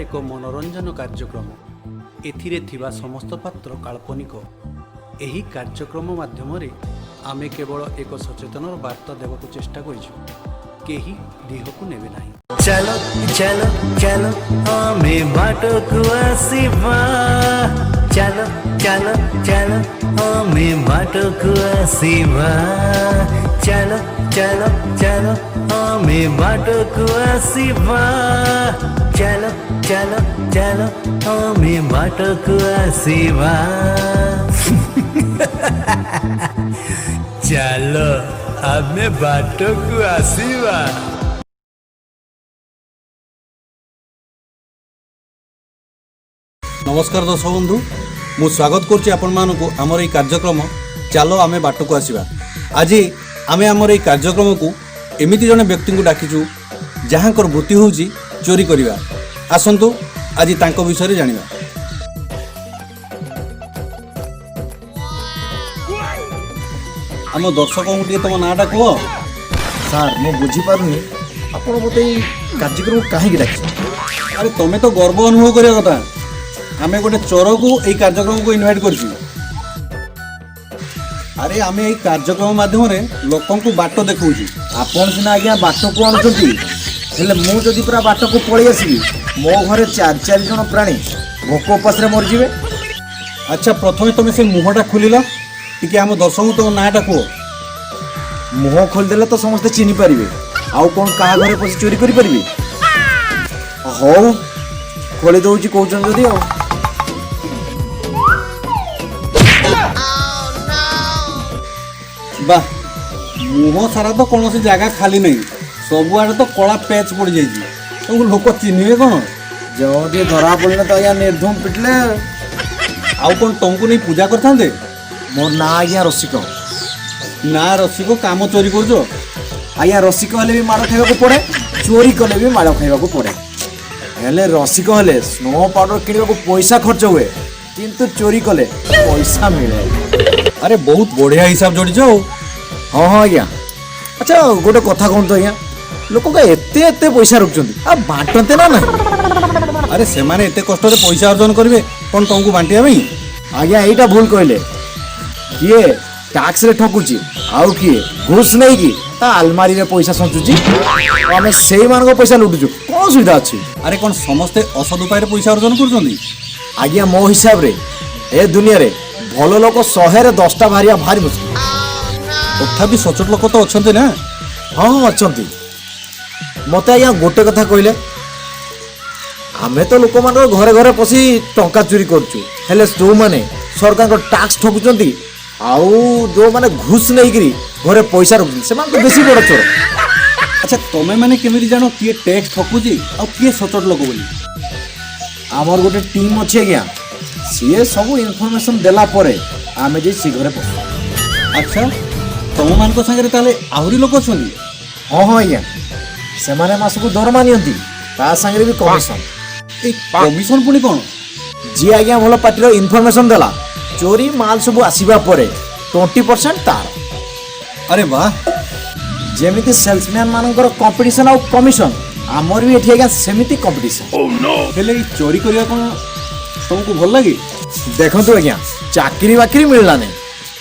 ଏକ ମନୋରଞ୍ଜନ କାର୍ଯ୍ୟକ୍ରମ। ଏଥିରେ ଥିବା ସମସ୍ତ ପାତ୍ର କାଳ୍ପନିକ। ଏହି କାର୍ଯ୍ୟକ୍ରମ ମାଧ୍ୟମରେ ଆମେ କେବଳ ଏକ ସଚେତନର ବାର୍ତ୍ତା ଦେବାକୁ ଚେଷ୍ଟା କରିଛୁ। କେହି ଦେହକୁ ନେବେ ନାହିଁ। ଚାଲ ଚାଲ ଚାଲ, ଆମେ ବାଟକୁ ଆସିବା। ଚାଲ ଚାଲ ଚାଲ, ଆମେ ବାଟକୁ ଆସିବା। ଚାଲ ଚାଲ ଚାଲ, ଆମେ ବାଟକୁ ଆସିବା। ଚାଲ ଚାଲ ଚାଲ, ଆମେ ବାଟକୁ ଆସିବା। ଚାଲ, ଆମେ ବାଟକୁ ଆସିବା। ନମସ୍କାର ଦର୍ଶକ ବନ୍ଧୁ, ମୁଁ ସ୍ୱାଗତ କରୁଛି ଆପଣମାନଙ୍କୁ ଆମର ଏହି କାର୍ଯ୍ୟକ୍ରମ ଚାଲ ଆମେ ବାଟକୁ ଆସିବା। ଆଜି ଆମେ ଆମର ଏହି କାର୍ଯ୍ୟକ୍ରମକୁ ଏମିତି ଜଣେ ବ୍ୟକ୍ତିଙ୍କୁ ଡାକିଛୁ, ଯାହାଙ୍କର ବୃତ୍ତି ହେଉଛି ଚୋରି କରିବା। ଆସନ୍ତୁ, ଆଜି ତାଙ୍କ ବିଷୟରେ ଜାଣିବା। ଆମ ଦର୍ଶକଙ୍କୁ ଟିକେ ତମ ନାଁଟା କୁହ। ସାର୍, ମୁଁ ବୁଝିପାରୁନି ଆପଣ ମୋତେ ଏଇ କାର୍ଯ୍ୟକ୍ରମ କାହିଁକି ଡାକିଛନ୍ତି। ଆରେ, ତମେ ତ ଗର୍ବ ଅନୁଭବ କରିବା କଥା। ଆମେ ଗୋଟେ ଚୋରକୁ ଏଇ କାର୍ଯ୍ୟକ୍ରମକୁ ଇନଭାଇଟ୍ କରିଛୁ। ଆରେ, ଆମେ ଏଇ କାର୍ଯ୍ୟକ୍ରମ ମାଧ୍ୟମରେ ଲୋକଙ୍କୁ ବାଟ ଦେଖାଉଛୁ। ଆପଣ ସିନା ଆଜ୍ଞା ବାଟକୁ ଆଣୁଛନ୍ତି, ହେଲେ ମୁଁ ଯଦି ପୁରା ବାଟକୁ ପଳେଇ ଆସିବି, ମୋ ଘରେ ଚାରି ଚାରି ଜଣ ପ୍ରାଣୀ ଭୋକ ଉପାସରେ ମରିଯିବେ। ଆଚ୍ଛା, ପ୍ରଥମେ ତମେ ସେ ମୁହଁଟା ଖୋଲିଲ ଟିକେ, ଆମ ଦର୍ଶକଙ୍କୁ ତମ ନାଁଟା କୁହ। ମୁହଁ ଖୋଲିଦେଲେ ତ ସମସ୍ତେ ଚିହ୍ନି ପାରିବେ, ଆଉ କ'ଣ କାହା ଘରେ ପଶି ଚୋରି କରିପାରିବି? ହଉ, ଖୋଲି ଦଉଛି କହୁଛନ୍ତି ଯଦି ଆଉ। ବାহ, ମୁହଁ ସାରା ତ କୌଣସି ଜାଗା ଖାଲି ନାହିଁ, ସବୁଆଡ଼େ ତ କଳା ପ୍ୟାଚ୍ ପଡ଼ିଯାଇଛି। ତମକୁ ଲୋକ ଚିହ୍ନିବେ କ'ଣ? ଯେଉଁଠି ଧରା ପଡ଼ିଲେ ତ ଆଜ୍ଞା ନିର୍ଦ୍ଧୁମ ପିଟିଲେ। ଆଉ କ'ଣ ତମକୁ ନେଇ ପୂଜା କରିଥାନ୍ତେ? ମୋ ନାଁ ଆଜ୍ଞା ରସିକ। ନା ରସିକ, କାମ ଚୋରି କରୁଛ। ଆଜ୍ଞା, ରସିକ ହେଲେ ବି ମାଡ଼ ଖାଇବାକୁ ପଡ଼େ, ଚୋରି କଲେ ବି ମାଡ଼ ଖାଇବାକୁ ପଡ଼େ। ହେଲେ ରସିକ ହେଲେ ସ୍ନୋ ପାଉଡର କିଣିବାକୁ ପଇସା ଖର୍ଚ୍ଚ ହୁଏ, କିନ୍ତୁ ଚୋରି କଲେ ପଇସା ମିଳେ। ଆରେ, ବହୁତ ବଢ଼ିଆ ହିସାବ ଯୋଡ଼ିଛ ଆଉ। ହଁ ଆଜ୍ଞା। ଆଚ୍ଛା, ଗୋଟେ କଥା କୁହନ୍ତୁ ଆଜ୍ଞା, ଲୋକଙ୍କ ଏତେ ଏତେ ପଇସା ରଖୁଛନ୍ତି, ଆଉ ବାଣ୍ଟନ୍ତେ ନା ନାହିଁ? ଆରେ, ସେମାନେ ଏତେ କଷ୍ଟରେ ପଇସା ଅର୍ଜନ କରିବେ କ'ଣ ତମକୁ ବାଣ୍ଟିବା ପାଇଁ? ଆଜ୍ଞା, ଏଇଟା ଭୁଲ କହିଲେ। କିଏ ଟ୍ୟାକ୍ସରେ ଠକୁଛି, ଆଉ କିଏ ଘୁଷ ନେଇକି ତା ଆଲମାରିରେ ପଇସା ସଞ୍ଚୁଛି, ଆଉ ଆମେ ସେଇମାନଙ୍କ ପଇସା ଲୁଟୁଛୁ, କ'ଣ ସୁବିଧା ଅଛି? ଆରେ, କ'ଣ ସମସ୍ତେ ଅସଦ ଉପାୟରେ ପଇସା ଅର୍ଜନ କରୁଛନ୍ତି? ଆଜ୍ଞା, ମୋ ହିସାବରେ ଏ ଦୁନିଆରେ ଭଲ ଲୋକ 100ରେ 10ଟା ବାହାରିବା ଭାରି ମୁସ୍କିଲ। ତଥାପି ସଚୋଟ ଲୋକ ତ ଅଛନ୍ତି ନା? ହଁ, ଅଛନ୍ତି। ମୋତେ ଆଜ୍ଞା ଗୋଟେ କଥା କହିଲେ, ଆମେ ତ ଲୋକମାନଙ୍କ ଘରେ ଘରେ ପଶି ଟଙ୍କା ଚୋରି କରୁଛୁ, ହେଲେ ଯେଉଁମାନେ ସରକାରଙ୍କ ଟ୍ୟାକ୍ସ ଠକୁଛନ୍ତି ଆଉ ଯେଉଁମାନେ ଘୁଷ ନେଇକିରି ଘରେ ପଇସା ରଖୁଛନ୍ତି, ସେମାନେ ତ ବେଶୀ ବଡ଼ ଚୋର। ଆଚ୍ଛା, ତମେ ମାନେ କେମିତି ଜାଣ କିଏ ଟ୍ୟାକ୍ସ ଠକୁଛି ଆଉ କିଏ ସଚୋଟ ଲୋକ ବୋଲି? ଆମର ଗୋଟେ ଟିମ୍ ଅଛି ଆଜ୍ଞା, ସିଏ ସବୁ ଇନଫର୍ମେସନ୍ ଦେଲା ପରେ ଆମେ ଯାଇ ସେ ଘରେ ପଶୁ। ଆଚ୍ଛା, ତମମାନଙ୍କ ସାଙ୍ଗରେ ତାହେଲେ ଆହୁରି ଲୋକ ଅଛନ୍ତି? ହଁ ଆଜ୍ଞା, ସେମାନେ ମାସକୁ ଦରମା ନିଅନ୍ତି, ତା ସାଙ୍ଗରେ ବି କମିଶନ। ଏଇ କମିଶନ ପୁଣି କ'ଣ? ଯିଏ ଆଜ୍ଞା ଭଲ ପାର୍ଟିର ଇନଫର୍ମେସନ୍ ଦେଲା, ଚୋରି ମାଲ ସବୁ ଆସିବା ପରେ 20% ତାର। ଆରେ ବାহ! ଯେମିତି ସେଲ୍ସମ୍ୟାନ୍ ମାନଙ୍କର କମ୍ପିଟିସନ୍ ଆଉ କମିଶନ, ଆମର ବି ଏଠି ଆଜ୍ଞା ସେମିତି କମ୍ପିଟିସନ୍। ହେଲେ ଏଇ ଚୋରି କରିବା କ'ଣ ତମକୁ ଭଲ ଲାଗେ? ଦେଖନ୍ତୁ ଆଜ୍ଞା, ଚାକିରି ବାକିରି ମିଳିଲାନି,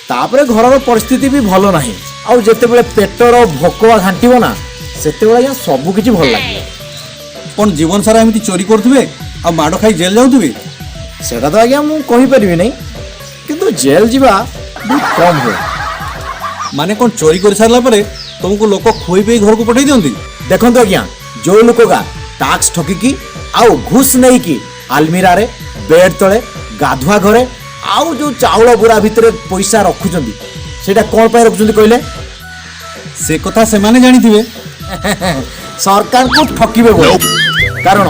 ତାପରେ ଘରର ପରିସ୍ଥିତି ବି ଭଲ ନାହିଁ, ଆଉ ଯେତେବେଳେ ପେଟର ଭୋକ ଘାଣ୍ଟିବ ନା, ସେତେବେଳେ ଆଜ୍ଞା ସବୁ କିଛି ଭଲ ଲାଗିବ। କ'ଣ ଜୀବନ ସାରା ଏମିତି ଚୋରି କରୁଥିବେ ଆଉ ମାଡ଼ ଖାଇ ଜେଲ୍ ଯାଉଥିବେ? ସେଟା ତ ଆଜ୍ଞା ମୁଁ କହିପାରିବି ନାହିଁ, କିନ୍ତୁ ଜେଲ୍ ଯିବା ବହୁତ କମ୍ ହୁଏ। ମାନେ କ'ଣ ଚୋରି କରିସାରିଲା ପରେ ତମକୁ ଲୋକ ଖୋଇ ପେଇ ଘରକୁ ପଠେଇ ଦିଅନ୍ତି? ଦେଖନ୍ତୁ ଆଜ୍ଞା, ଯୋଉ ଲୋକଗା ଟାକ୍ସ ଠକିକି ଆଉ ଘୁଷ ନେଇକି ଆଲମିରାରେ, ବେଡ୍ ତଳେ, ଗାଧୁଆ ଘରେ ଆଉ ଯୋଉ ଚାଉଳ ବୁରା ଭିତରେ ପଇସା ରଖୁଛନ୍ତି, ସେଇଟା କ'ଣ ପାଇଁ ରଖୁଛନ୍ତି କହିଲେ? ସେ କଥା ସେମାନେ ଜାଣିଥିବେ। ସରକାରଙ୍କୁ ଠକିବେ ବୋଲି। କାରଣ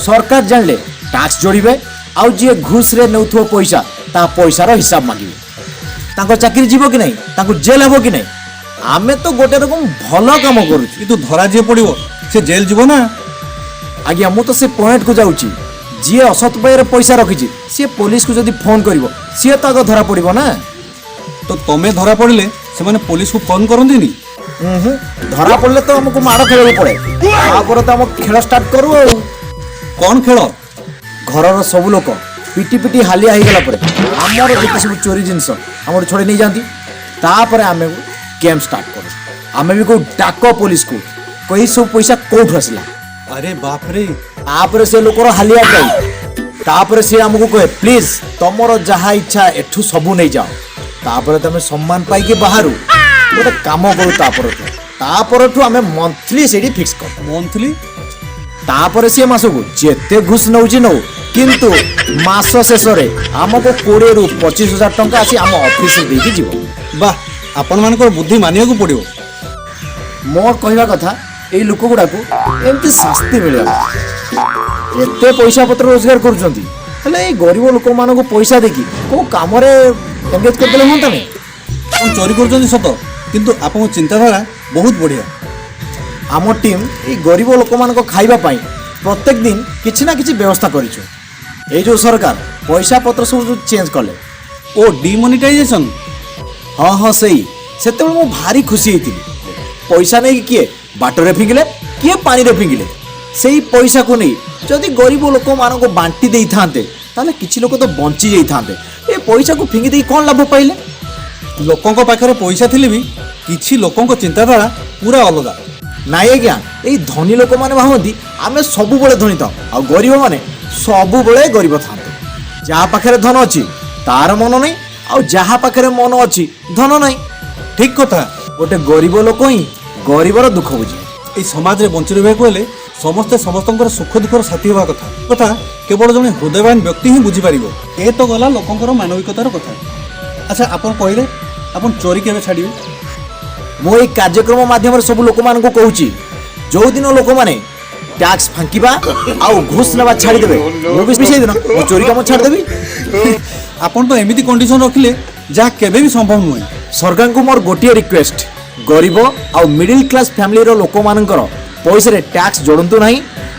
ସରକାର ଜାଣିଲେ ଟାକ୍ସ ଯୋଡ଼ିବେ, ଆଉ ଯିଏ ଘୁଷରେ ନେଉଥିବ ପଇସା, ତା ପଇସାର ହିସାବ ମାଗିବେ। ତାଙ୍କ ଚାକିରି ଯିବ କି ନାହିଁ, ତାଙ୍କୁ ଜେଲ୍ ହେବ କି ନାହିଁ? ଆମେ ତ ଗୋଟେ ରକମ ଭଲ କାମ କରୁଛୁ। କିନ୍ତୁ ଧରା ଯିଏ ପଡ଼ିବ ସେ ଜେଲ୍ ଯିବ ନା? ଆଜ୍ଞା, ମୁଁ ତ ସେ ପଏଣ୍ଟକୁ ଯାଉଛି। ଯିଏ ଅସତ୍ ଉପାୟରେ ପଇସା ରଖିଛି, ସିଏ ପୋଲିସକୁ ଯଦି ଫୋନ୍ କରିବ, ସିଏ ତ ଆଗ ଧରା ପଡ଼ିବ ନା। ତ ତମେ ଧରା ପଡ଼ିଲେ ସେମାନେ ପୋଲିସକୁ ଫୋନ୍ କରନ୍ତିନି? ହୁଁ, ଧରା ପଡ଼ିଲେ ତ ଆମକୁ ମାଡ଼ ଖାଇବାକୁ ପଡ଼େ, ତାପରେ ତ ଆମ ଖେଳ ଷ୍ଟାର୍ଟ କରୁ ଆଉ। କ'ଣ ଖେଳ? ଘରର ସବୁ ଲୋକ ପିଟି ପିଟି ହାଲିଆ ହେଇଗଲା ପରେ ଆମର ଯେତେ ସବୁ ଚୋରି ଜିନିଷ ଆମର ଛଡ଼େଇ ନେଇଯାଆନ୍ତି। ତାପରେ ଆମେ ଗେମ୍ ଷ୍ଟାର୍ଟ କରୁ। ଆମେ ବି କହୁ, ଡାକ ପୋଲିସକୁ, କହି ସବୁ ପଇସା କୋଉଠୁ ଆସିଲା? ଆରେ ବାପରେ! ତାପରେ ସେ ଲୋକର ହାଲିଆ ପାଇ ତାପରେ ସିଏ ଆମକୁ କହେ, ପ୍ଲିଜ, ତମର ଯାହା ଇଚ୍ଛା ଏଠୁ ସବୁ ନେଇଯାଅ। ତାପରେ ତମେ ସମ୍ମାନ ପାଇକି ବାହାରୁ ଗୋଟେ କାମ କରୁ। ତା ପରଠୁ ଆମେ ମନ୍ଥଲି ସେଇଠି ଫିକ୍ସ କରୁ। ମନ୍ଥଲି? ତାପରେ ସିଏ ମାସକୁ ଯେତେ ଘୁଷ ନଉଛି ନଉ, କିନ୍ତୁ ମାସ ଶେଷରେ ଆମକୁ 20ରୁ 25 ହଜାର ଟଙ୍କା ଆସି ଆମ ଅଫିସରେ ଦେଇକି ଯିବ। ବାহ, ଆପଣମାନଙ୍କର ବୁଦ୍ଧି ମାନିବାକୁ ପଡ଼ିବ। ମୋର କହିବା କଥା, ଏଇ ଲୋକ ଗୁଡାକୁ ଏମିତି ଶାସ୍ତି ମିଳିବା କଥା। ଏତେ ପଇସା ପତ୍ର ରୋଜଗାର କରୁଛନ୍ତି, ହେଲେ ଏଇ ଗରିବ ଲୋକମାନଙ୍କୁ ପଇସା ଦେଇକି କୋଉ କାମରେ ଏନଗେଜ କରିଦେଲେ ହୁଅନ୍ତାନି? ଆପଣ ଚୋରି କରୁଛନ୍ତି ସତ, କିନ୍ତୁ ଆପଣଙ୍କ ଚିନ୍ତାଧାରା ବହୁତ ବଢ଼ିଆ। ଆମ ଟିମ୍ ଏଇ ଗରିବ ଲୋକମାନଙ୍କ ଖାଇବା ପାଇଁ ପ୍ରତ୍ୟେକ ଦିନ କିଛି ନା କିଛି ବ୍ୟବସ୍ଥା କରିଛୁ। ଏଇ ଯୋଉ ସରକାର ପଇସା ପତ୍ର ସବୁ ଯୋଉ ଚେଞ୍ଜ କଲେ, ଓ, ଡିମନିଟାଇଜେସନ? ହଁ, ସେଇ। ସେତେବେଳେ ମୁଁ ଭାରି ଖୁସି ହେଇଥିଲି। ପଇସା ନେଇକି କିଏ ବାଟରେ ଫିଙ୍ଗିଲେ, କିଏ ପାଣିରେ ଫିଙ୍ଗିଲେ। ସେଇ ପଇସାକୁ ନେଇ ଯଦି ଗରିବ ଲୋକମାନଙ୍କୁ ବାଣ୍ଟି ଦେଇଥାନ୍ତେ, ତାହେଲେ କିଛି ଲୋକ ତ ବଞ୍ଚି ଯାଇଥାନ୍ତେ। ଏ ପଇସାକୁ ଫିଙ୍ଗି ଦେଇ କ'ଣ ଲାଭ ପାଇଲେ? ଲୋକଙ୍କ ପାଖରେ ପଇସା ଥିଲେ ବି କିଛି ଲୋକଙ୍କ ଚିନ୍ତାଧାରା ପୁରା ଅଲଗା। ନାଇଁ ଆଜ୍ଞା, ଏଇ ଧନୀ ଲୋକମାନେ ଭାବନ୍ତି ଆମେ ସବୁବେଳେ ଧନୀ ଥାଉ ଆଉ ଗରିବମାନେ ସବୁବେଳେ ଗରିବ ଥାନ୍ତୁ। ଯାହା ପାଖରେ ଧନ ଅଛି ତାର ମନ ନାହିଁ, ଆଉ ଯାହା ପାଖରେ ମନ ଅଛି ଧନ ନାହିଁ। ଠିକ କଥା। ଗୋଟେ ଗରିବ ଲୋକ ହିଁ ଗରିବର ଦୁଃଖ ବୁଝେ। ଏଇ ସମାଜରେ ବଞ୍ଚି ରହିବାକୁ ହେଲେ ସମସ୍ତେ ସମସ୍ତଙ୍କର ସୁଖ ଦୁଃଖର ସାଥୀ ହେବା କଥା। କଥା କେବଳ ଜଣେ ହୃଦୟବାନ ବ୍ୟକ୍ତି ହିଁ ବୁଝିପାରିବ। ଏ ତ ଗଲା ଲୋକଙ୍କର ମାନବିକତାର କଥା। ଆଚ୍ଛା, ଆପଣ କହିଲେ, ଆପଣ ଚୋରି କେବେ ଛାଡ଼ିବେ? ମୁଁ ଏଇ କାର୍ଯ୍ୟକ୍ରମ ମାଧ୍ୟମରେ ସବୁ ଲୋକମାନଙ୍କୁ କହୁଛି, ଯୋଉଦିନ ଲୋକମାନେ ଟ୍ୟାକ୍ସ ଫାଙ୍କିବା ଆଉ ଘୁଷ ନେବା ଛାଡ଼ିଦେବେ, ମୁଁ ବି ସେଇଦିନ ମୋ ଚୋରି କାମ ଛାଡ଼ିଦେବି। ଆପଣ ତ ଏମିତି କଣ୍ଡିସନ ରଖିଲେ ଯାହା କେବେ ବି ସମ୍ଭବ ନୁହେଁ। ସରକାରଙ୍କୁ ମୋର ଗୋଟିଏ ରିକ୍ୱେଷ୍ଟ, ଗରିବ ଆଉ ମିଡିଲ କ୍ଲାସ ଫ୍ୟାମିଲିର ଲୋକମାନଙ୍କର ପଇସାରେ ଟ୍ୟାକ୍ସ ଯୋଡ଼ନ୍ତୁ ନାହିଁ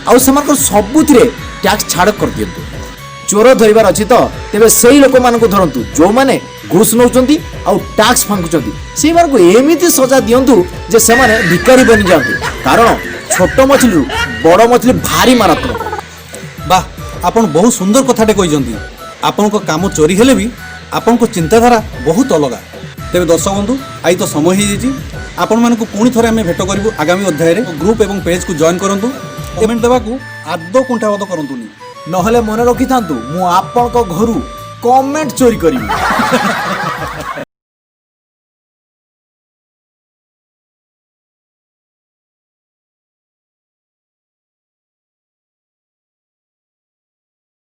ଆଉ ସେମାନଙ୍କର ସବୁଥିରେ ଟ୍ୟାକ୍ସ ଛାଡ଼ କରିଦିଅନ୍ତୁ। ଚୋର ଧରିବାର ଅଛି ତ ତେବେ ସେଇ ଲୋକମାନଙ୍କୁ ଧରନ୍ତୁ ଯେଉଁମାନେ ଘୁଷ ନେଉଛନ୍ତି ଆଉ ଟ୍ୟାକ୍ସ ଫାଙ୍କୁଛନ୍ତି। ସେଇମାନଙ୍କୁ ଏମିତି ସଜା ଦିଅନ୍ତୁ ଯେ ସେମାନେ ଭିକାରୀ ବନିଯାଆନ୍ତୁ, କାରଣ ଛୋଟ ମଛଲିରୁ ବଡ଼ ମଛଲି ଭାରି ମାରାତ୍ମକ। ବାহ, ଆପଣ ବହୁତ ସୁନ୍ଦର କଥାଟେ କହିଛନ୍ତି। ଆପଣଙ୍କ କାମ ଚୋରି ହେଲେ ବି ଆପଣଙ୍କ ଚିନ୍ତାଧାରା ବହୁତ ଅଲଗା। ତେବେ ଦର୍ଶକ ବନ୍ଧୁ, ଆଜି ତ ସମୟ ହେଇଯାଇଛି। ଆପଣମାନଙ୍କୁ ପୁଣି ଥରେ ଆମେ ଭେଟ କରିବୁ ଆଗାମୀ ଅଧ୍ୟାୟରେ। ଗ୍ରୁପ୍ ଏବଂ ପେଜ୍କୁ ଜଏନ୍ କରନ୍ତୁ। କମେଣ୍ଟ ଦେବାକୁ ଆଦୌ କୁଣ୍ଠାବୋଧ କରନ୍ତୁନି। ନହେଲେ ମନେ ରଖିଥାନ୍ତୁ, ମୁଁ ଆପଣଙ୍କ ଘରୁ କମେଣ୍ଟ ଚୋରି କରିବି।